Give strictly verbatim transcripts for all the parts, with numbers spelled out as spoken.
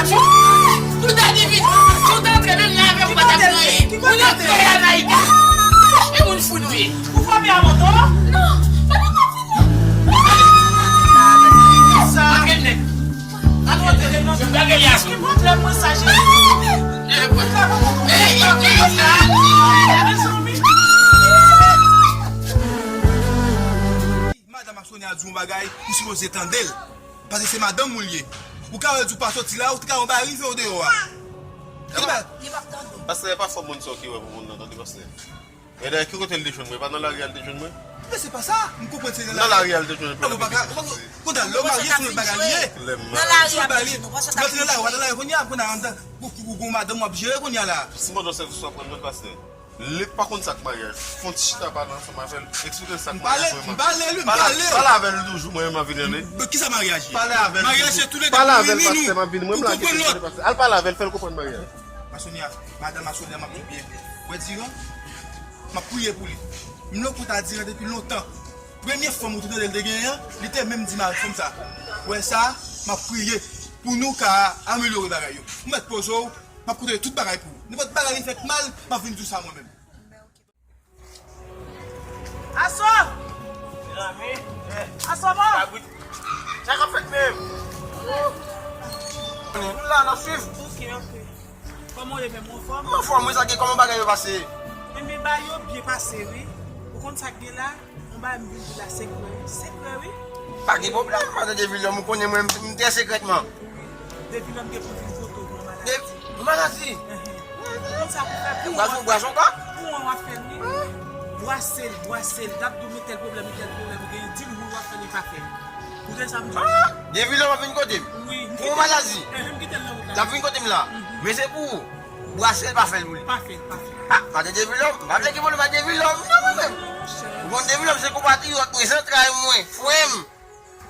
Tout a divin. Si w t antre menm nan avè m, ou pa t ap gen anyen. Ou nan kay Anaïka. E moun fou nou ye. Ou frape a moto? Non, pa nan kay fou, non. Antre nèt. Antre nèt. Ki pwoblèm mwen sa, Jezi? Madanm ap Sonia di yon bagay, ou sipoze tande l. Paske se madanm ou l ye. Ou ka wè l di w pa soti la, ou te ka wè yon bagay rive w deyò a. Li pa, li p ap tande. Pastè, e pa fò moun sa w ki wè pou moun nan tande, pastè. Men dayè, ki kote l te jwenn mwen? E pa nan lari a l te jwenn mwen? Men se pa sa, m konprann se nan lari. Nan lari a l te jwenn mwen. Konn sa, lè w marye, se yon lòt bagay li ye. Nan lari a l te jwenn mwen, paske l ap jwenn mwen. Lè w te nan lari, w pa nan lari kounye a, koun a, w gon madanm w ap jere kounye a la. Si m ba w sèvis w ap pran nòt, pastè. Li pa konn sa k maryaj. Fè yon ti chita pale ansanm avè l. Eksplike l sa k maryaj vrèman. M pale, m pale, wi, m pale. Pale avè l toujou, mwen menm m ap vini ann. Men kisa maryaj ye? Pale avè l. Maryaj se toulède nou ini nou. Pale avè l, pastè, m ap vini. Mwen m lage tèt mwen, pastè. Al pale avè l, fè l konprann maryaj. Masonya, madanm Masonya, m ap di w byen. Wè Diran, m ap priye pou li. M lòk kont a Diran depi lontan. Premye fanm ou te tande l te genyen an, li te menm di mari fanm sa. Wè sa, m ap priye pou nou ka amelyore bagay yo. Ou mèt poze w, m ap kontwole tout bagay pou ou. Nenpòt bagay vin fèt mal, m ap vin di w sa mwen menm. Aso! Mezanmi, eh, Aso, bon! Kabrit. Sa k ap fèt menm? Nou la, n ap swiv. Ok, ok. Kòman w ye menm, ou anfòm? M anfòm, wi, sa gen, kòman bagay yo pase? Enben, bagay yo byen pase, wi. Ou konn sa k gen la? Yon bagay m vin di la, sekrè, wi. Sekrè, wi. Pa gen pwoblèm, madan Devilòm, ou konnen mwen, m, m trè sekrètman. Devilòm gen pou vin kote w pou yon maladi. Yon maladi? Enhen. Ou konn sa pou fè pou ou. Bwason, bwason kò? Pou ou, w ap fè l, wi. Bwase l, bwase l. L ap di w men tèl pwoblèm, men tèl pwoblèm ou genyen, di l wi, w ap fè l, li pa fè. Ou tande sa m di w? Ah! Devilòm ap vin kote m? Wi, m kite l. Pou yon maladi? Enhen, m kite l nan wout la. L ap vin kote m la. Mhm. Men se pou ou. Bwase l, pa fè l pou li. Pa fè l, pa fè l. Ah, madan Devilòm, m pa vle gen pwoblèm ak Devilòm, non, mwen menm. Monchè. Ou konn Devilòm se konpatriyòt mwen, zantray mwen, frè m.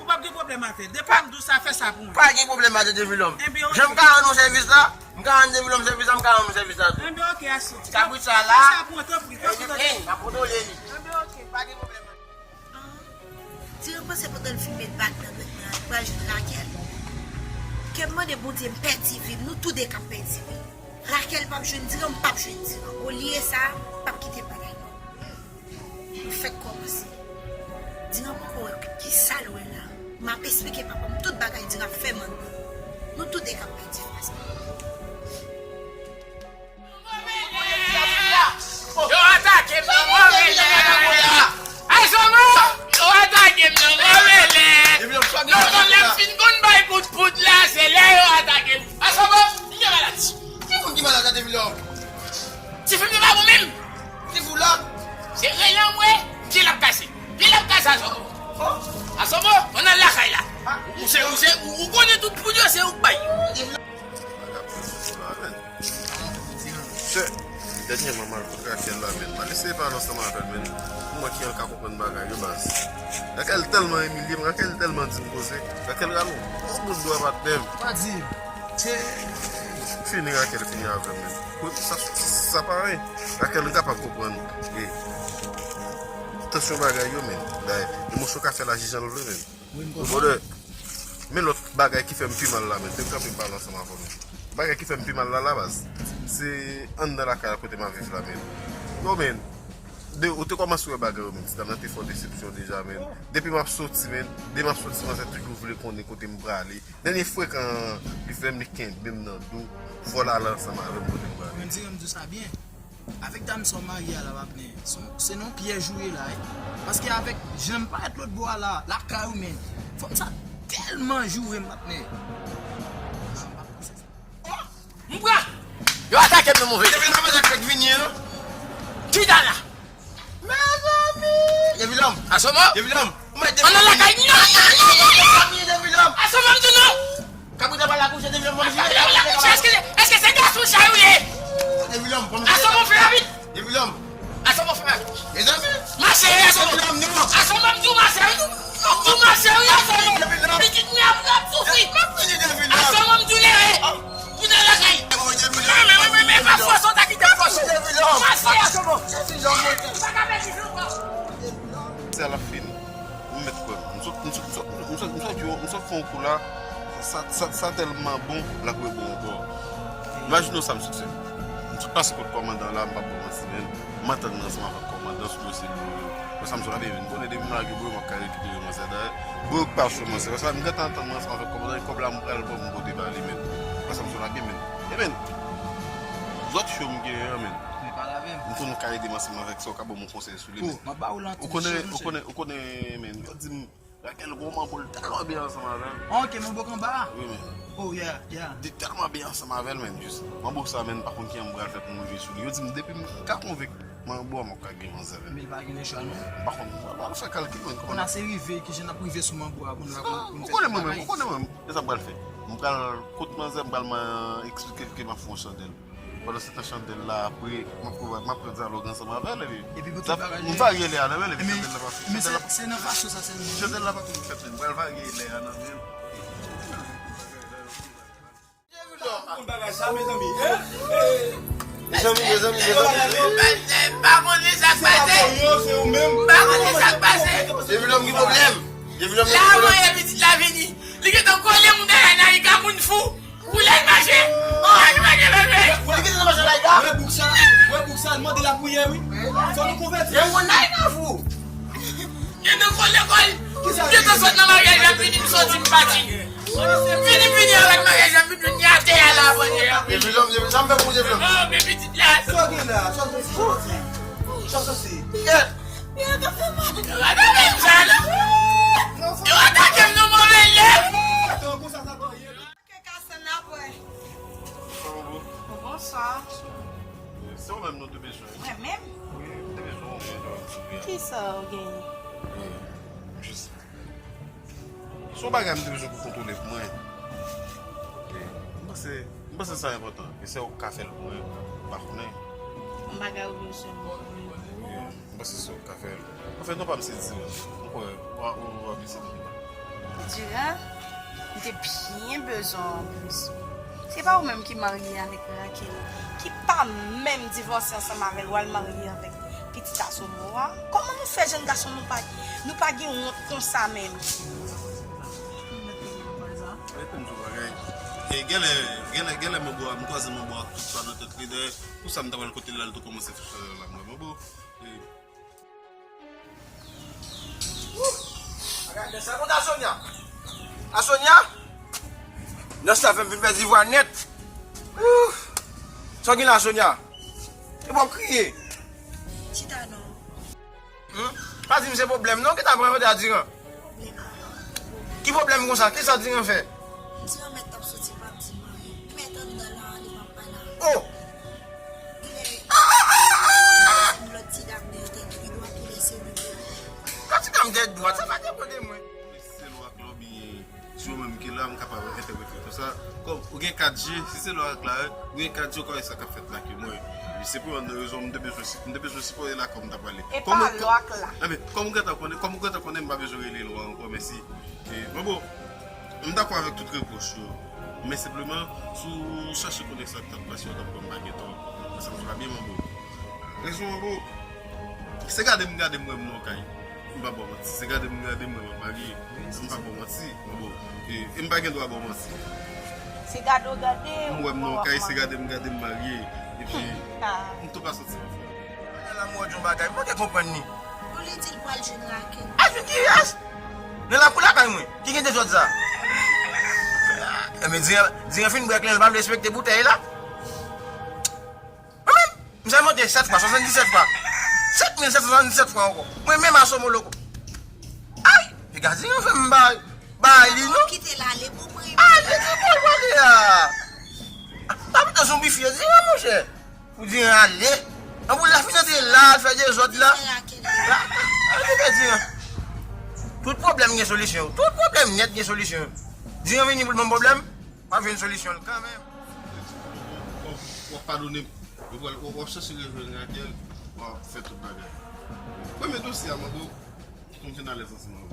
Ou p ap gen pwoblèm avè l. Depi m di w sa, fè sa pou mwen. Pa gen pwoblèm, madan Devilòm. Enben, ok. Jan m ka rann ou sèvis la, m ka rann Devilòm sèvis la, m ka rann ou sèvis la tou. Enben, ok, Aso. Kabrit sa la. Fè sa pou mwen, tanpri, tanpri, tanpri. Enben, m ap kontwole li. Enben, ok. Pa gen pwoblèm. Diran panse pandan l fin met bag nan bèk nan, li pral jwenn Rakèl. Kè m mande Bondye, m pèdi vi m, nou toude k ap pèdi vi. Rakèl p ap jwenn Diran, m p ap jwenn Diran. Olye sa, m p ap kite bagay non. Nou fèk kòmanse. Diran poko wè kisa l wè la. M ap esplike papa m tout bagay Diran ap fè m anndan. Nou toude k ap pèdi fas. Yo atake m nan move lè. Ay, Somo! Yo atake m nan move lè. Yo konn lè m fin konn bay kout poud la, se lè yo atake m. Dènyèman, m al kot Raquel la, men. M al eseye pale ansanm avè l, men. Pou mwen ki an ka konprann bagay yo, baz. Raquel tèlman imilye m, Raquel tèlman di m koze. Raquel rale yon gwo bout bwa patnè m. Pa di. Che. Fini, Raquel fini avè m, men. Sa, sa pa anyen. Raquel, m kapab konprann. E, tansyon bagay yo, men. Dayè, emosyon ka fè l aji jan l vle, men. Wi, m konprann. Brother, men lòt bagay ki fè m pi mal la, men. Te m kanpe m pale ansanm avè w, men. Bagay ki fè m pi mal la, la, baz. Se anndan lakay la kote m ap viv la, men. Yo, men. De, ou te kòmanse wè bagay yo, men. Ti dam nan te fè w desepsyon deja, men. Depi m ap soti, men. Depi m ap soti, manzè toujou vle konnen kote m prale. Dènye frekan li fè m, li kenbe m nan do. Vòl ale ansanm avè m kote m prale. Mwen di, m di sa byen. Avèk dam sa w marye a la, patnè, se yon, se nan yon pyèj ou ye la, wi. Paske avèk jan m parèt lòt bò a la, lakay ou, men, fanm sa tèlman joure m, patnè. Oh! M pran! Yo atake m nan move. Depi nan manje fèk vini an. Kida la? Mezanmi! Devilòm! Asomo! Devilòm! Ou mèt Ann nan lakay! Non, non, non, non, non! Mezanmi, Devilòm! Asomo, m di non! Kabrit ap al akouche, Devilòm, ban m jile. Kabrit ap al akouche, èske, èske se gason sa yo ye? Devilòm, ban m jile. Asomo, fè rapid! Devilòm! Asomo, fè rapid! Mezanmi! Mache, Asomo! Devilòm, non! Asomo, m di w mache, wi! M di w mache, wi, Asomo! Devilòm! Pitit mwen ap, ap soufri! M ap vini, Devilòm! Asomo, m di w lere! Ou nan lakay! Mwen, Devilòm! Men, men, men, men, pa fòse, w ta kite fòse! Devilòm! Mache, Asomo! Devilòm, mwen! Ou pa ka pèdi ankò! Sè a l ap fini. M mèt kwè m. M sot, m sot, m sot, m sot, m sot fè yon, m sot fè yon kou la. Sa, sa, sa tèlman bon, l ap rebon ankò. Imajine w sa m sot fè. M sot pase kot kòmandan la, m p ap kòmanse, men m antann ansanm avèk kòmandan sou dosye blo yo. Konsa m sot ap vin. M konnen depi m lage blo yo, m ap ka rekipere manzè. Dayè, blo yo k pa cho manzè. Konsa m gentan antann mwen ansanm avèk kòmandan, e kòb la m pral pran pou m pote ba li, men. Konsa m sot ap vin, men. E, men, lòt cho m genyen an, men. Men pale avè m. M konnen w ka ede m ansanm avèk sa, w ka ban m yon konsèy sou li, men. M ap ba w l an tou, cheri, cheri. Ou konnen, ou konnen, ou konnen, men, yo di m, Raquel gon manbo, l tèlman byen ansanm avè l. Ah, ok, manbo k anba a? Wi, men. Oh, yeah, yeah. Li tèlman byen ansanm avè l, men, jis. Manbo sa, men, m pa konn kijan m pral fè pou m rive sou li. Yo di m, depi m ka konvenk manbo a, m ap ka gen manzè, men. Men l pa gen lechwa, non. M pa konn, m pral fè kalkil, men, kòman. Kounye a se rive, kijan n ap rive sou manbo a, pou n, pou n fè tout bagay. Ou konnen mwen menm, ou konnen mwen menm. E sa m pral fè. M pral kot manzè, m pral eksplike l ke m ap fè yon chandèl. Pandan se tan chandèl la, apre, m ap, m ap pran dyalòg ansanm avè l, epi. Epi pou tout bagay. M varye lè a nan men l, epi chandèl la pa fèt. Men se, se nan fason sa sèlman. Chandèl la pa fèt, men m pral varye lè a nan men l. Mezanmi, mezanmi, mezanmi. M pa konnen sa k pase. M pa konnen sa k pase. Devilòm gen pwoblèm. Devilòm gen pwoblèm. La, mwen, pitit la vini. Li gentan kole moun dèyè Naïka, moun fou. Ou lè l mache. Oh, li mache bebe. Ou li gentan mache Naïka. Wè bouk sa. Wè bouk sa, l mande lapriyè, wi. Fò nou konvèti. Gen moun Naïka fou. Gentan kole kò l. Gentan sot nan maryaj la, vini m soti m pati. Vini, vini avèk maryaj la, vini, vini atè a la, avè. Devilòm, devilòm, sa m fè pou devilòm. Oh, men pitit la. Sa w gen la, sa w soti, sa w soti. Sa w soti. Yo ka fè mal. Yo ka fè mal, non. Yo atake m nan move lè. Ke ka sann apre. Bonswa. Se ou menm nou te bezwen. Mwen menm? Wi, m te bezwen ou menm. Kisa ou genyen? Jis. Se yon bagay m te bezwen pou kontwole pou mwen. M panse, m panse sa enpòtan. E se ou k ka fè l pou mwen. M pa konnen. Yon bagay ou bezwen pou mwen. Wi. M panse se ou k ka fè l. Anfen, non pa m se Dira. M kwè, w a, w a, w a bliye sa. Dira, m te byen bezwen w anplis. Se pa ou menm ki marye avèk Raquel, ki pa menm divòse ansanm avè l, w al marye avèk pitit Asomo a? Kòman nou fè jèn gason nou pa, nou pa gen wont konsa menm? Rete m di w bagay. E genlè, genlè, genlè manbo a, m kwaze manbo a ak tout sa nan tèt li dèyè. Pou sa m ta pral kote l la, l tou kòmanse fè chalè la, mwen, manbo. E, Wouh! Bagay nèg sa konn Asonya. Asonya? Nèg sa fè m vin pèdi vwa nèt. Wouh! Sa w gen la, Asonya? E w ap kriye? Chita non. Hmm? Pa di m se pwoblèm non, ki ta pran mete a Diran. Ki pwoblèm konsa? Kisa Diran fè? Diran mèt t ap soti, pa di m anyen. Li mèt anndan la, li p ap pale avè m. Oh! Lòt ti dam nan yo te gen dwa ki lè se li menm. Ka ti dam te dwat, sa pa depann de mwen. Se lwa ak lòbi, si ou menm ki la, m kapab entèprete tou sa. Kòm ou gen kat je, si se lwa ak la, ou gen kat je, ou ka wè sa k ap fèt la ke mwen. Se pou yon rezon m te bezwen, m te bezwen sipòte la kòm m ta prale. E pa lwa k la. Enben, kòm ou gentan konnen, kòm ou gentan konnen, m pa bezwen rele lwa ankò, mèsi. E, men bon, m dakò avèk tout repwòch yo. Men senpleman, si w chache konnen sa k t ap pase, w t ap kwè m pa gen tò. Sa m pa byen, men bon. Rezon, men bon, se gade m gade m wè m nan kay. M pa ba w manti. Se gade m gade m wè m ap marye. M pa ba w manti. Men bon, e, e m pa gen dwa ba w manti. Se gade w gade M wè m nan kay, se gade m gade m marye. Epi, m tou pa soti anfòm. Madan Lanmou di yon bagay, m pa te konprann li. Pou li di l pral jwenn Raquel. A jwenn kiyès? Nan lakou lakay mwen, ki gen dezòd sa? Enben, Diran, Diran fin bwè kleren, l pa vle respekte boutèy la. Mwen menm, m sa monte sèt fwa, swasanndisèt fwa. Sèt mil sèt san swasanndisèt fwa ankò. Mwen menm Asomoloko. Ay, piga Diran fè m bay, bay li non. Kite l ale pou mwen. Ay, se ti bòl pale a. Pa pito sou bifi, Diran, monchè. Pou Diran ale. An pou la fin antre la, al fè dezòd la. Raquel. La, an te pèdi an. Tout pwoblèm gen solisyon. Tout pwoblèm nèt gen solisyon. Diran vini pou l ban m pwoblèm, m ap jwenn solisyon l kanmenm. W ap padone m. W ap, w ap chache rejwenn Raquel, w ap fè tout bagay. Premye dosye a, mwen, m fin alèz ansanm avè w.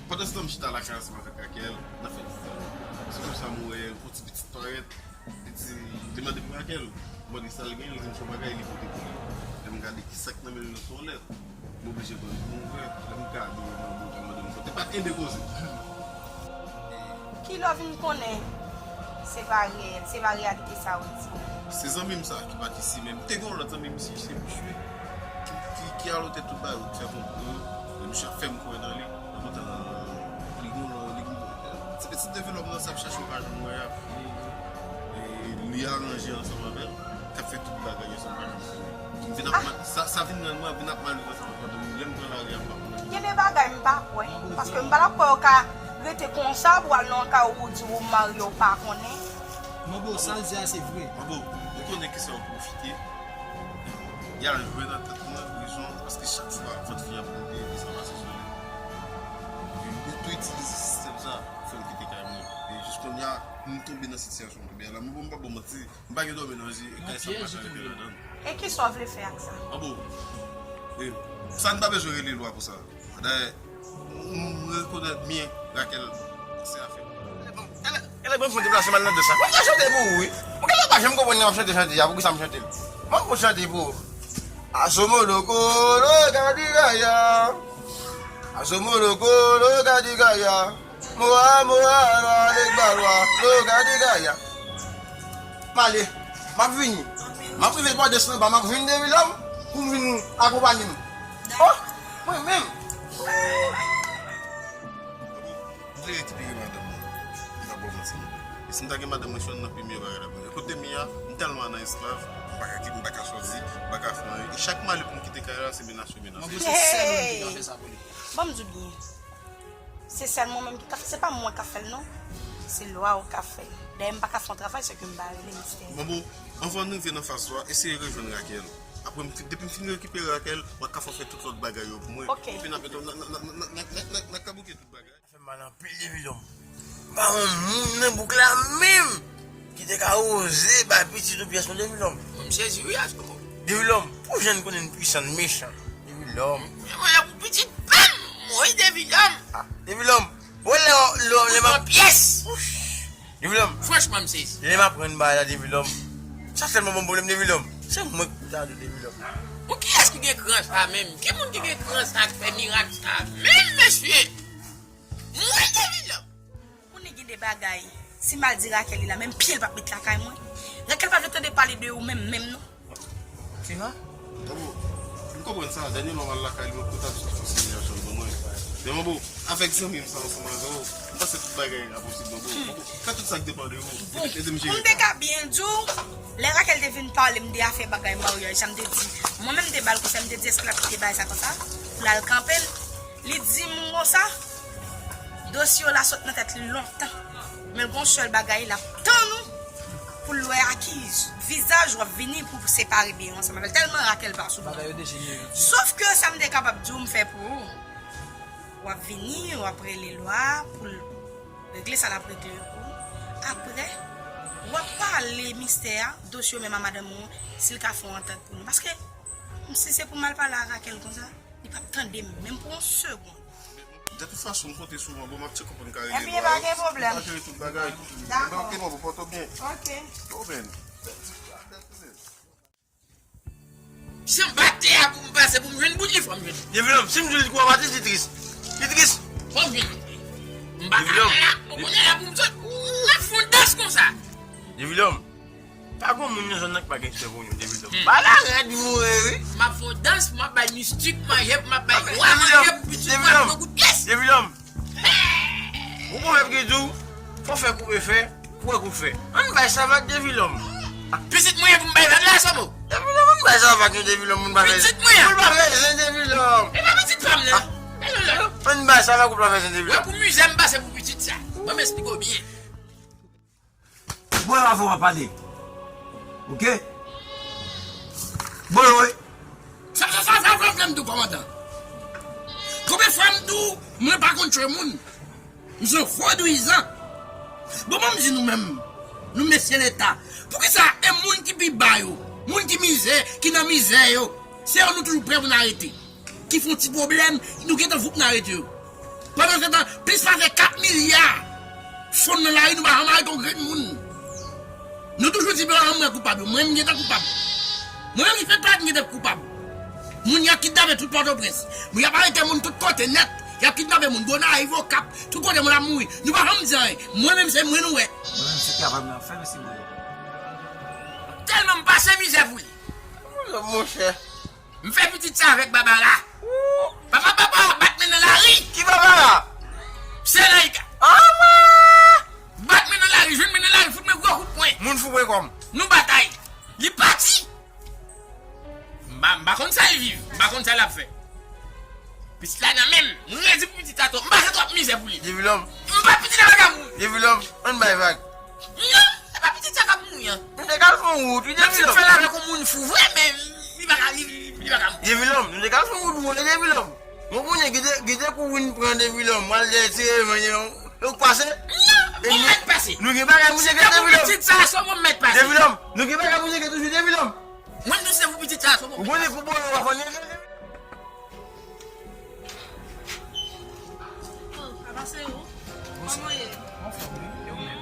Pandan se tan m chita lakay ansanm avèk Raquel, n ap fè ti travay. Se konsa m wè yon ti pitit parèt, li di, li mande pou Raquel. M mande sa l genyen, li di m se yon bagay li pote pou li. Lè m gade ki sa k nan men l nan se yon lèt. M oblije pran l pou yon vrè. Lè m gade, mwen, mwen, mwen, mwen, mwen, te pa gen de koze. Kilè w vin konnen se pa reyèl, se pa reyalite sa w di? Se zanmi m sa ki pati si, men m te gen yon lòt zanmi m si, se misye ki, ki, ki alòte tout bagay, ki fè konplo, men misye ap fè m kwè nan li. Anpoutan, li gen yon, li gen yon, ti pitit develòp nan sa ap chache w pa janm wè a, li, li aranje ansanm avè l, k ap fè tout bagay yo san pa janm konnen. M vin ap mal, sa, sa vin rann mwen vin ap malere ansanm avè l, lè m pran lari a m pa konnen. Gen de bagay m pa kwè, paske m pa t ap kwè w ka rete konsa pou al nan yon kay ou di w marye w pa konnen. Manbo, sa l di a se vre. Manbo, ou konnen kisa yo pwofite. Y al jwe nan tèt mwen, rezon, paske chak fwa vant fi ap boule, li sa pase sou li. Li tou itilize sistèm sa pou fè m kite kay mwen. E jis kounye a, m tonbe nan sitiyasyon m tonbe a la. Manbo, m pa ba w manti, m pa gen dòmi nan je, e kay sa m pa janm rete ladan. E kisa w vle fè ak sa? Manbo, e, sa n pa bezwen rele lwa pou sa. Dayè, m rekonèt byen Raquel se afè. Kèlè bon fon deplase mal nan de sa. Mwen ka chante pou ou, wi. Mwen kèlè pa janm konprann nan chante chante a, poukisa m chante l. Mwen pou chante pou ou. Asomoloko, lo gadi gaya. Asomoloko, lo gadi gaya. Moa, moa, lwa, legba, lwa, lo gadi gaya. M ale, m ap vini. M ap rive Pòdès anba, m ap vin Devilòm pou m vin akonpanye m. Oh, mwen menm. M te rekipere madanm mwen. M pa ba w manti non. E si m ta gen madanm mwen, se youn nan premye bagay l ap mande. Kote m ye a, m tèlman nan esklav, m pa ka kite, m pa ka sòti, m pa ka fè anyen. E chak m ale pou m kite kay la, se menas yo menas. Manbo, se sèl ou menm ki ka fè sa pou li. Ban m di w byen. Se sèl mwen menm ki ka fè, se pa mwen k ap fè l non. Se lwa w k ap fè l. Dayè m pa ka fè yon travay san ke m pa rele mistè. Manbo, anvan n rive nan faz twa, eseye rejwenn Raquel. Apre, m fin, depi m fin rekipere Raquel, w ap ka fè tout lòt bagay yo pou mwen. Ok. Epi n ap, n ap, n ap, n ap, n ap, n ap, n ap, n ap kabouke tout bagay. Fè m mal anpil Devilòm. Pa yon moun nan bouk la menm ki te ka oze bay pitit ou pyès non Devilòm. M sezi wi Asomoloko. Devilòm, pou jan n konnen n pwisan, n mechan. Devilòm. Mwen la pou pitit pa m, mwen Devilòm. Ah, Devilòm. Wè lè lè lè m ap Pyès. Devilòm. Franchman m sezi. Lè m aprann bagay la Devilòm. Sa tèlman ban m pwoblèm Devilòm. Se mwen k pou ta dou Devilòm. Pou kiyès ki gen kran sa menm? Ki moun ki gen kran sa k fè mirak sa menm mesye? Mwen Devilòm. Konnen gen de bagay, si m al di Raquel li la, menm pye l p ap met lakay mwen. Raquel pa vle tande pale de ou menm menm non. Tina? Manbo, m konprann sa, dènye lè m al lakay li, mwen kontan tout konsiderasyon l ban mwen. Men Manbo, avèk zanmi m sa ansanm avè w, m panse tout bagay enposib Manbo. Fè tout sa k depann de ou. Ede m Pou jere m te ka byen di w, lè Raquel te vin pale m de afè bagay maryaj sa, m te di, mwen menm m te ba l konsèy, m te di èske l ap kite bagay sa konsa, pou l al kanpe l. Li di m konsa, dosye w la sot nan tèt li lontan. Men l gon sèl bagay, l ap tann ou pou l wè a ki vizaj w ap vini pou separe byen yo ansanm avè l. Tèlman Raquel pa sou Bagay yo dejenere. Sof ke sa m te kapab di w m fè pou ou, w ap vini, w ap rele lwa pou l regle sa l ap regle yo pou ou. Apre, W ap pale mistè a, dosye w menm a madanm ou, si l ka fè yon antant pou nou. Paske, si se pou m al pale a Raquel konsa, li p ap tande m, menm pou yon segonn. De tout fason, m konte sou ou, bon, m ap tcheke pou n ka regle. Ebyen, pa gen pwoblèm. M ka jere tout bagay. Dakò. Ebyen, ok, bon, pòte w byen. Ok. Bon, ben. Jan m bat tè a pou m pase pou m jwenn bout li, fò m jwenn. Devilòm, si m di l kou a pati, li tris. Li tris. Fò m jwenn bout li. M bat la, ou konnen la pou m sot. L ap fè yon dans konsa. Devilòm, pa gon moun nan zòn nan ki pa gen chèvonyon, Devilòm. Hmm. Bagay la rèd vre, wi. M ap fè yon dans, m ap bay mistik manje, m ap bay wa manje, pou pitit mwen pran kout pyès. Devilòm. Ou bon pèp ki di w, fò fè koupe fè, koupe koupe fè. Ann bay sa vag Devilòm. Pitit mwen pou m bay vag la, Somo. Devilòm, ann bay sa vag yo, Devilòm, moun pa fè. Pitit mwen. Moun pa fè zen, Devilòm. E pa pitit pa m nan. Ann bay sa vag ou pa fè zen, Devilòm. Wè pou mizè m pase pou pitit sa. Ban m esplike w byen. Bolo avè w ap pale. Oke? Bolo, wi. Sa, sa, sa, sa, sa, sa m di w, kòmandan. Konbyen fwa m di w, mwen pa konn tchwe moun? M se yon vodouyizan. Bon, ban m di nou menm, nou mesye Leta, poukisa e moun ki pi ba yo, moun ki mizè, ki nan mizè yo, se yo nou toujou prè pou n arete? Ki fè yon ti pwoblèm, nou gentan voup n arete yo. Pandan se tan, plis pase kat milya fonn nan lari, nou pa janm arete yon grenn moun. Nou toujou di, "Mwen, mwen koupab yo." Mwen, m gentan koupab. Mwen menm ki fè plat, m gentan koupab. Moun y ap kidnape tout Pòtoprens. Moun y ap arete moun tout kote nèt. Y ap kidnape moun, Gonayiv, Okap, tout kote moun ap mouri. Nou pa janm di anyen. Mwen menm, se mwen nou wè. Mwen menm, se travay mwen ap fè, mesye Bolo. Tèlman m pase mizè pou li. Monchè. M fè pitit sa avèk Babara. Papa, papa, bat men nan lari. Ki Babara? Sè Laika. Anmwee! Bat men nan lari, jwenn men nan lari, fout men gwo kout pwen. Moun fou pwen kòm. Nou batay. Li pati. M pa, m pa konn sa l viv, m pa konn sa l ap fè. Pitit la nan men m, m redi pou pitit la twòp, m pase twòp mizè pou li. Devilòm. M pa pitit la pa ka mouri. Devilòm, ann bay vag. Non, se pa pitit sa k ap mouri an. Nou te ka fè yon wout, wi, Devilòm. Menm si m fè l avèk yon moun fou vre, men li pa ka, li, li, li pa ka mouri. Devilòm, nou te ka fè yon wout wole, Devilòm. Mwen konnen, gide, gide kou win pran Devilòm, mwen al dèyè tire men yon, yon pase. Non, bon mèt pase. Nou gen bagay pou nou regle, Devilòm. Si se pou pitit sa, se bon mèt pase. Devilòm, nou gen bagay pou nou regle toujou, Devilòm. Mwen, nou se pou pitit sa, se bon. Ou konnen pou Bolo w ap fè. Oh, Papa, se ou? Kòman w ye? Anfòm, wi. E ou menm?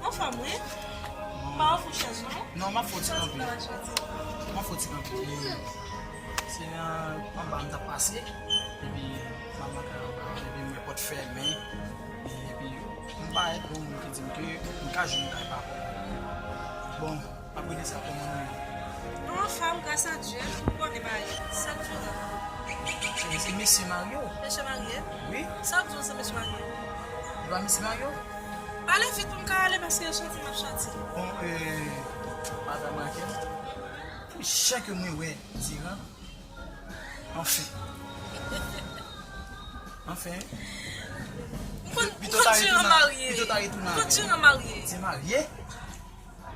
Anfòm, wi. M pa ofri w chèz, non? Non, m ap fè w ti kanpe. M ap fè w ti kanpe. Se an, anba m t ap pase, epi m al lakay anba, epi m wè pòt fèmen, epi m parèt, gen yon moun ki di m ke m ka jwenn kay papa. Bon, m ap rele sa kòman nou ye. Nou anfòm, gras a Dye, ou konnen bagay, sa k vini. Se, se mesye marye w? Mesye marye? Wi. Sa w di w se mesye marye? Li pa mesye marye w? Pale vit pou m ka ale, paske yo soti, m ap soti. Bon, e, madanm Raquel, pou jan ke mwen wè Diran, anfen. Anfen. M konn, m konn Diran marye. Pito ta retounen avè l. M konn Diran marye. Diran marye?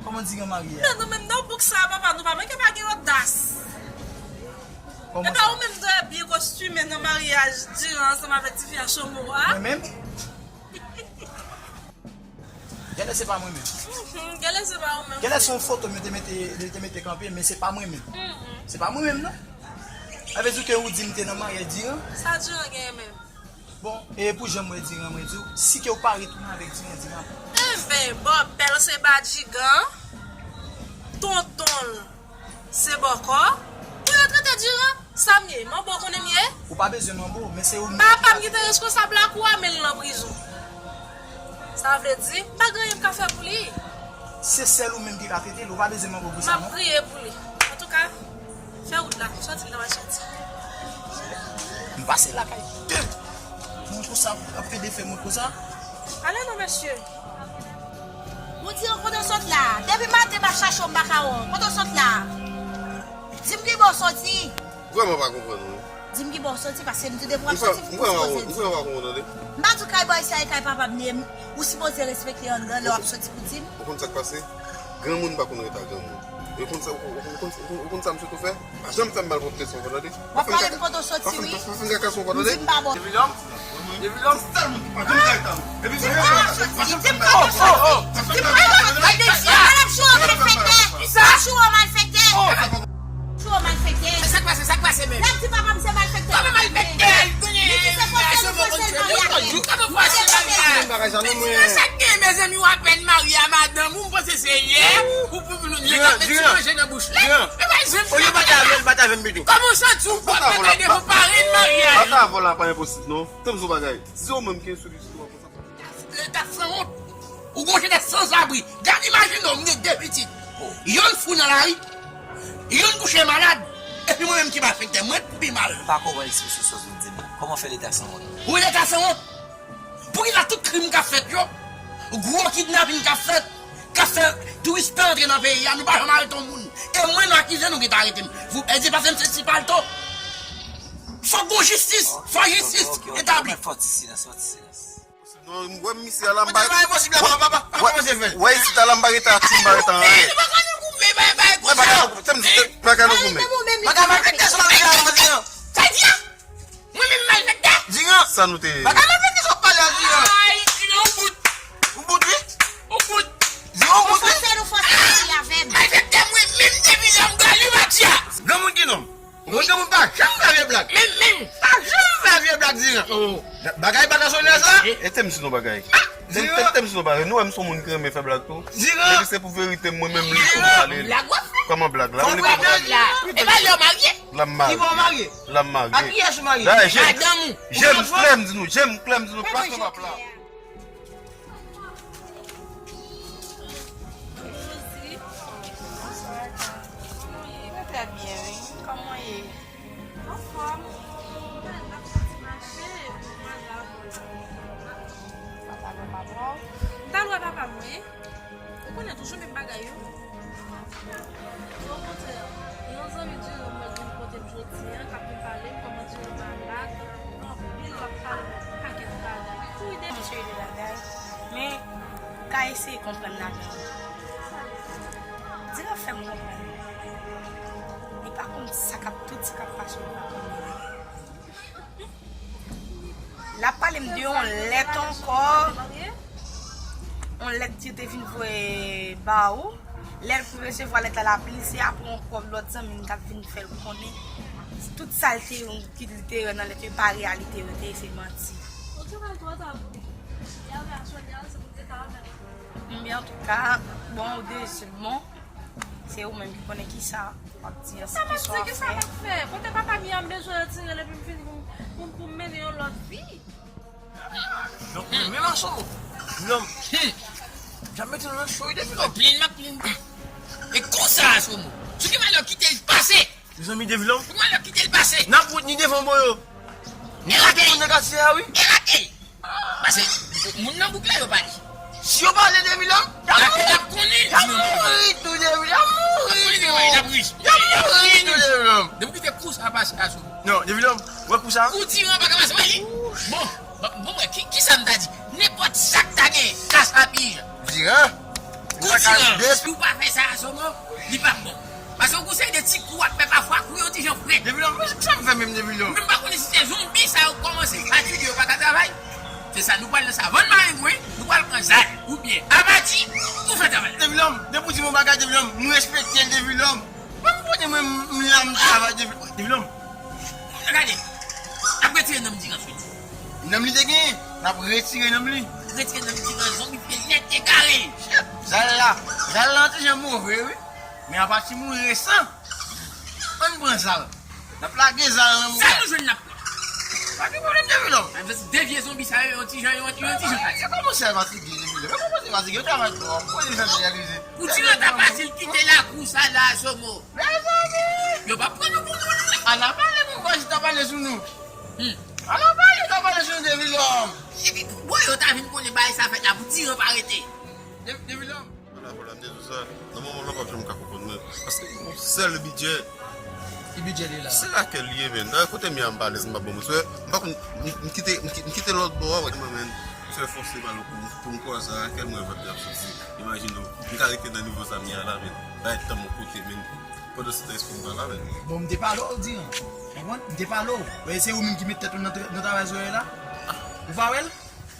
Kòman Diran marye a? Men nou menm nan bouk sa, papa, nou pa manke pa gen odas. Kòman sa? Epa ou menm dwe byen kostime nan maryaj Diran ansanm avèk tifi a Chomo a. Mwen menm? Genlè se pa mwen menm. Mhm, genlè se pa ou menm. Genlè se yon foto m yo te mete, yo te mete kanpe, men se pa mwen menm. Mhm. Se pa mwen menm, non. Sa vle di ke ou di m te nan maryaj Diran? Sa Diran genyen menm? Bon, e pou jan m wè Diran, mwen di w, si ke w pa retounen avèk Diran, Diran. Enben, bòbèl se badjigan, tonton l se bòkò, pou yo trete Diran, sa m ye, manbo konnen m ye. Ou pa bezwen manbo, men se ou menm. Papa m ki te reskonsab lakou a, men l nan prizon. Sa vle di, m pa gen anyen m ka fè pou li. Se sèl ou menm ki ka trete l, ou pa bezwen manbo pou sa, non. M ap priye pou li. Antouka, fè wout la, sòti m nan machandiz. M pase lakay de moun konsa, ap pede fè moun konsa. Ale non, mesye. Ou di, kote w sot la? Depi maten m ap chache w, m pa ka wè w. Kote w sot la? Di m ki bò w soti. Vrèman pa konprann ou. Di m ki bò w soti, paske m di depi w ap soti, ou sipoze di. M vrèman pa konprann, tande. M pa di w kay bò isi a e kay papa m ye, ou sipoze respekte anndan lè w ap soti pou di m. Ou konn sa k pase? Granmoun pa konn ret a granmoun. Ou konn sa, ou konn, ou konn, ou konn, ou konn sa m sot ou fè? Pa janm fè m mal kont leson ankò, tande. W ap pale m kote w soti, wi. Pa fè m kaka sou ankò, tande. M di m pa bon. Devilòm, Devilòm, sèl moun ki pa janm kay ta. Epi di m pa soti, di m pa soti. Di m pa soti, bay de zye. Ou malfektè! Kisa? Ou malfektè! Ou malfektè! Sa k pase, sa k pase menm? L ap di papa m se malfektè. Kòman malfektè? Li di se fòse nou fòse l marye ak li. Kòman fòse l marye? Sa k gen, mezanmi, w apèn marye a madanm ou, m panse se yè, ou pou nou li ap met ti manje nan bouch li. Li pa janm. Olye batay avè l, batay avè m pito. Kòman w santi w pou ap batay devan parenn marye a? Batay avè w la pa enposib non. Tanm sou bagay. Si se w menm ki ensolisite w ap Leta sanwont. Ou gon jennès sanzabri. Gad, imajine w, m gen de pitit. Yonn fou nan lari, yonn kouche malad, epi mwen menm ki malfektè, mwen k pi mal. M pa konprann ekspresyon sa w di m nan. Kòman fè Leta sanwont? Wi, Leta sanwont. Poukisa tout krim k ap fèt yo, gwo kidnapin k ap fèt, k ap fè touris pa antre nan peyi a, nou pa janm arete yon moun? E mwen, nou akize nou ki ta arete m. Vou, e di pase m se ti palto. Fòk gon jistis, fòk jistis etabli. Fòk ti silans, fòk ti silans. Non, m wè misye a la, m pa. Mwen te ba enposib la, papa, papa, papa, mwen se fè. Wè isit a la, m pa rete atchoum, m pa rete anyen. Mwen pa ka nan goumen, bay, bay, konsa. Mwen pa ka nan goumen, se m, se pa ka nan goumen. Bagay malfektè sa w ap di a, Diran. Sa di a? Mwen menm malfektè? Diran. Sa nou te ye? Bagay malfektè sa w ap pale a, Diran. Ay, Diran, ou bout. Ou bout, wi. Ou bout. Diran, ou bout, wi. Ou fòse nou fòse marye avè m. Malfektè, mwen menm depi lè m gade Matia. Granmoun ki nonm. Ou konn moun pa janm fè vye blag. Menm, menm. Pa janm fè vye blag, Diran. Oh. Bagay pa nan sonè sa. E, e te m si nou bagay. Te m, te m, te m si nou bagay. Nou wè m se yon moun ki renmen fè blag tou. Diran. Epi se pou verite m, mwen menm li pou m pale li. Blag w ap fè? Kòman blag la? Ou li pa blag la. E pa lè w marye? La m marye. Ki bò w marye? La m marye. Ak kiyès ou marye? Dayè, je m klè m di nou, je m klè m di nou, plas nou pa pla. Bonjou. Bonswa. Kòman w ye? Mwen trè byen, wi. Kòman w ye? Anfòm. Mwen ap fè ti mache, mwen la, mwen la. Papa, papa, papa. M t al wè papa m, wi. Ou konnen toujou menm bagay yo. Okontrè, yon zanmi Diran mwen vin kote m jodi a, k ap vin pale m kòman Diran malad, anpil l ap pale m yon pakèt bagay. Pou ide m cheri de bagay, men ka eseye konprann ladan. Diran fè m konprann li pa konn sa k ap, tout sa k ap pase, li pa konn li. L ap pale m de yon lèt ankò. Yon lèt yo te vin voye ba ou. Lè l resevwa lèt la, l ap li, se apre yon kòb lòt zanmi m k ap vin fè l konnen tout sa l te, ki l te wè nan lèt yo, pa reyalite yo te ye, se manti. Ou te pral twò ta pou li. Y a reyaksyon li a, se pou l te ta avè l. Men antouka, bon, ou dezèmman, se ou menm ki konnen kisa w ap di an, kisa w ap fè. Kisa m ap fè? Kote papa m ye a, m bezwen retire l epi m fini pou m, pou m, pou m mennen yon lòt vi. Donk, mwen menm Asomo, lòm, jan mete nou nan cho wi depi lòm. Plenn m ap plenn. E konsa Asomo, sou ki malè w kite l pase. Mezanmi, Devilòm. Pou mwen, lè w kite l pase. N ap retni devan bò yo. E rate l. Moun nan katye a, wi. E rate l. Pase, moun nan bouk la, yo pale. Si yo pale, Devilòm, y ap mouri. Y ap konnen. Y ap mouri tou, Devilòm. Y ap mouri tou. Y ap mouri tou, Devilòm. Depi w kite kou sa pase a sou. Non, Devilòm, wè kou sa. Kou Diran pa ka pase, wè li. Bon, bon, bon, wè, ki, ki sa m ta di? Nenpòt sa k ta gen, kas a pye. Diran. Kou Diran, si w pa fè sa, Asomo, li p ap bon. Paske yon seri de ti kou w ap fè pafwa, kou yo ti jan frèt. Devilòm, men sa m fè menm, Devilòm? Mwen pa konnen si se zonbi sa yo kòmanse fatige, yo pa ka travay. Se sa, nou pral nan savann marengwen, nou pral pran zam, oubyen abati, pou fè travay. Devilòm, depi w di m yon bagay, Devilòm, m respekte l, Devilòm. Mwen m konnen mwen, m la, m travay, Devilòm. Devilòm. Gade, n ap retire nanm Diran sou li. Nanm li te genyen, n ap retire nanm li. Retire nanm Diran, zonbi fè nèt e kare. Shit, zal la, zal la yon ti jan move, wi. Men apati moun resan, ann pran zal. N ap lage zal nan moun. Sa nou jwenn n ap pran. Pa gen pwoblèm, Devilòm. Sa vle di de vye zonbi sa yo, yon ti jan, yon ti, yon ti jan. Yo kòmanse fatige, Devilòm. Yo kòmanse fatige, yo travay twòp. Pou di fè reyalize. Pou Diran ta fasil kite lakou sa la, Asomo. Mezanmi! Yo p ap pran nou pou moun, wi. Ala pale, moun vwazin ta pale sou nou. Hmm. Ala pale, ta pale sou nou, Devilòm. Epi, bon, yo ta vin konnen bagay sa fèt la, pou Diran pa rete. De-, Devilòm. Ala pale, m te di w sa. Nan moman w la, w p ap janm ka konprann mwen. Paske yon sèl bidjè. Ki bidjè li la? Se lakèl li ye, men. Dayè, kote m ye a, m pa alèz, m p ap bon, mesye. M pa konn, m, m kite, m ki-, m kite lòt bò a, wè, men. M fè fòs li ba l pou, pou m kwaze a, kèl mwen vant li ap soti. Imajine w, m ka rete nan nivo sa m ye a la, men. Bay tan m yon kote, men. Pandan se tan, espri m pa la, men. Bon, m te pale w, Diran. Konprann? M te pale w. Wè, se ou menm ki met tèt ou nan tra-, nan travay sa w ye la. Ou pa wè l?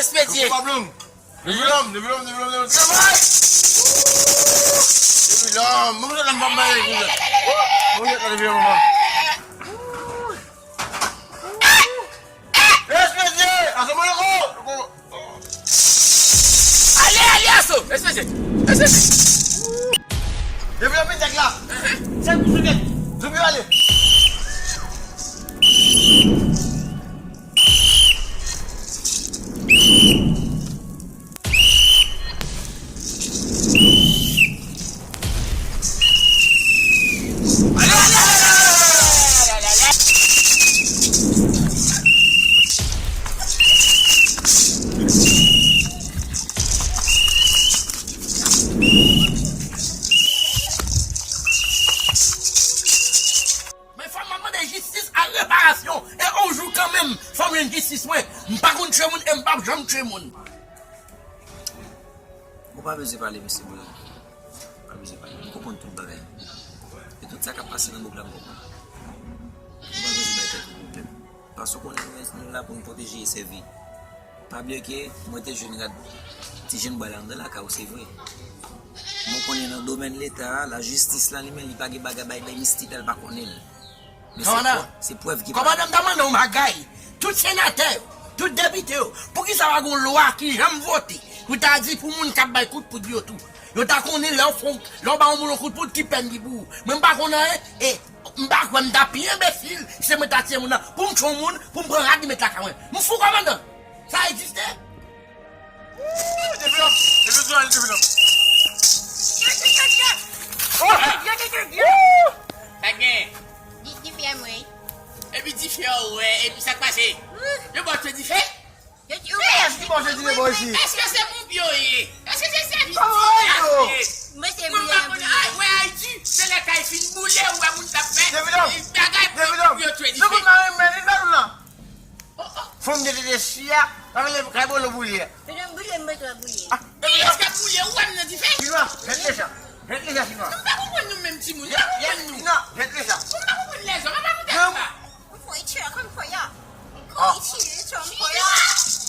Espedye. Leve lòm, leve lòm, leve lòm, leve lòm. Travay! Leve lòm. Mwen mwen nan papa. Mwen mwen nan leve lòm. Espedye! Aso mwen loko! Ale, ale, aso! Espedye! Espedye! Leve lòm, tèt la! Sèl pou sou tèt! Zonbi ale! Men fò m ap mande jistis ak reparasyon. E yon jou kanmenm, fò m jwenn jistis mwen. M pa konn tchwe moun e m p ap janm tchwe moun. Ou pa bezwen pale, mesye Boulo. Ou pa bezwen pale. M konprann tout bagay. E tout sa k ap pase nan bouk la, m konprann. Ou pa bezwen bay tèt ou pwoblèm. Paske w konnen nou, nou la pou n pwoteje e sèvi. Pa bliye ke mwen te jwenn rad ti jenn bwa la anndan lakay ou, se vre. Men w konnen nan domèn leta a, lajistis la li menm, li pa gen bagay bay, bay mistital pa konnen l. Men se prèv, se prèv ki pale. Kòmandan, m ta mande yon bagay. Tout senatè yo, tout depite yo, poukisa pa gen yon lwa ki janm vote pou ta di pou moun k ap bay kout poud yo tou? Yo ta konnen lè w fè, lè w ba yon moun yon kout poud ki pèn ki pou ou. Mwen m pa konn anyen, e m pa kwè m ta pi enbesil si se mwen ta tiye moun nan, pou m tchwe yon moun, pou m pran rad li met lakay mwen. M fou kòmandan. Sa egziste? Develop, develop, develop. Sa gen. Di, di fè mwen. Epi di fè ou wè, epi sa k pase? Yo ba w twe dife? Yo di ou wè. Ki bò w twe dife bò isi? Èske se ponpye yo ye? Èske se sèvis ti nèg yo ye? Mwen se moun pa konn, ay, wè Ayiti, se lè kay fin boule, ou wè moun t ap fè bagay pou yo twe dife. Develop, develop. Fò m te tete si a, pa vle kay bolo boule a. Fè m boule, m mete boule. Ah, e lòt k ap boule, ou wè m nan dife? Finwa, ret deja. Ret deja, Finwa. Nou pa konprann nou menm timoun, nou pa konprann nou. Finwa, ret deja. Nou pa konprann lèzòm, nou pa konprann lèzòm. Finwa, Finwa,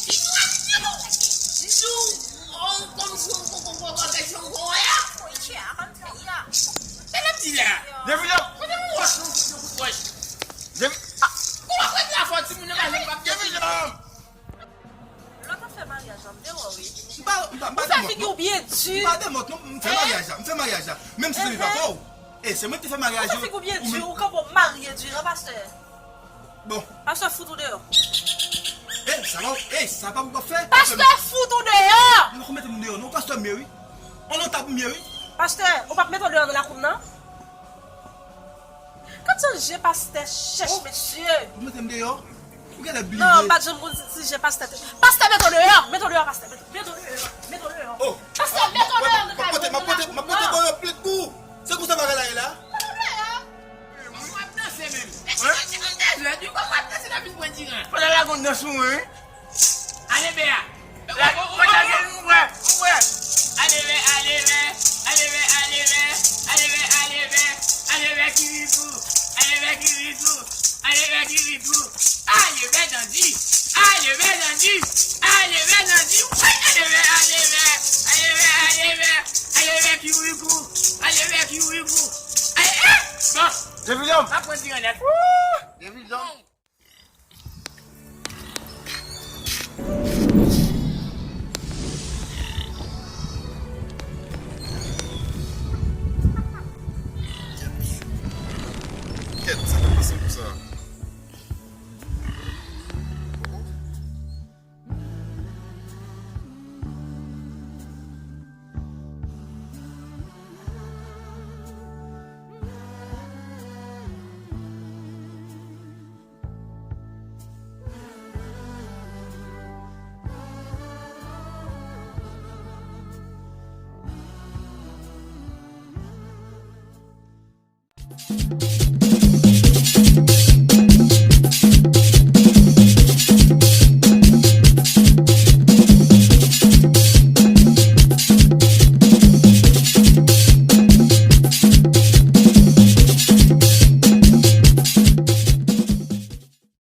Finwa, Finwa. Di nou, oh, kòmsi yon koko koko kèsyon koko ya. Sa l ap di la? Devilòp. Kote m wòch, yon kout wòch. Devi, ah. Ou pa konn la fò timoun nan pa janm p ap fè timoun. Lè w t ap fè maryaj la, m te wè w, wi. M pa, m pa, m pa demòt, non. Ou fè figi w byen di. M pa demòt, non. M fè maryaj la. M fè maryaj la. Menm si se pa pa w. E, se mwen ki te fè maryaj yo. Ou fè figi w byen di, ou kanpe w marye di, non, pastè. Bon. Pastè fout ou deyò. E, sa pa, e, sa pa m ap fè. Pastè fout ou deyò. M pa konn mete moun deyò, non. Pastè m ye, wi. On notab m ye, wi. Pastè, ou p ap mete w deyò nan lakou m nan? Gad jan je pastè chèch, mesye. Ou mete m deyò? Ou genlè bliye. Non, m pa t janm konn si, si je pastè te. Pastè, mete w deyò! Mete w deyò, pastè! Mete, mete w deyò! Mete w deyò! Oh! Pastè, mete w deyò nan kay mwen la! M ap pote, m ap pote, m ap pote boyop! Pit pou, se konsa bagay la ye la? Kòman w ap danse menm? Mèsi, mèsi, m dezòd wi. Kòman w ap danse nan pit pran diran? Fò nan lagon dans ou, wi. Ale, Bea. Lagon, mwen lage, m wè, m wè. Ale, Bea, ale, Bea. Ale, Bea, ale, Bea. Ale, Bea, ale, Bea. Ale, Bea, kirikou. Ale, Bea, kirikou. Ale, Bea, kirikou. Ale, Bea, dandi. Ale, Bea, dandi. Ale, Bea, dandi. Wi, ale, Bea, ale, Bea. Ale, Bea, ale, Bea. Ale, Bea, kirikou. Ale, Bea, kirikou. Ale, eh! Bon. Jevilòm. Pa pran diran nèt. Jevilòm. Kèt, sa k ap pase konsa?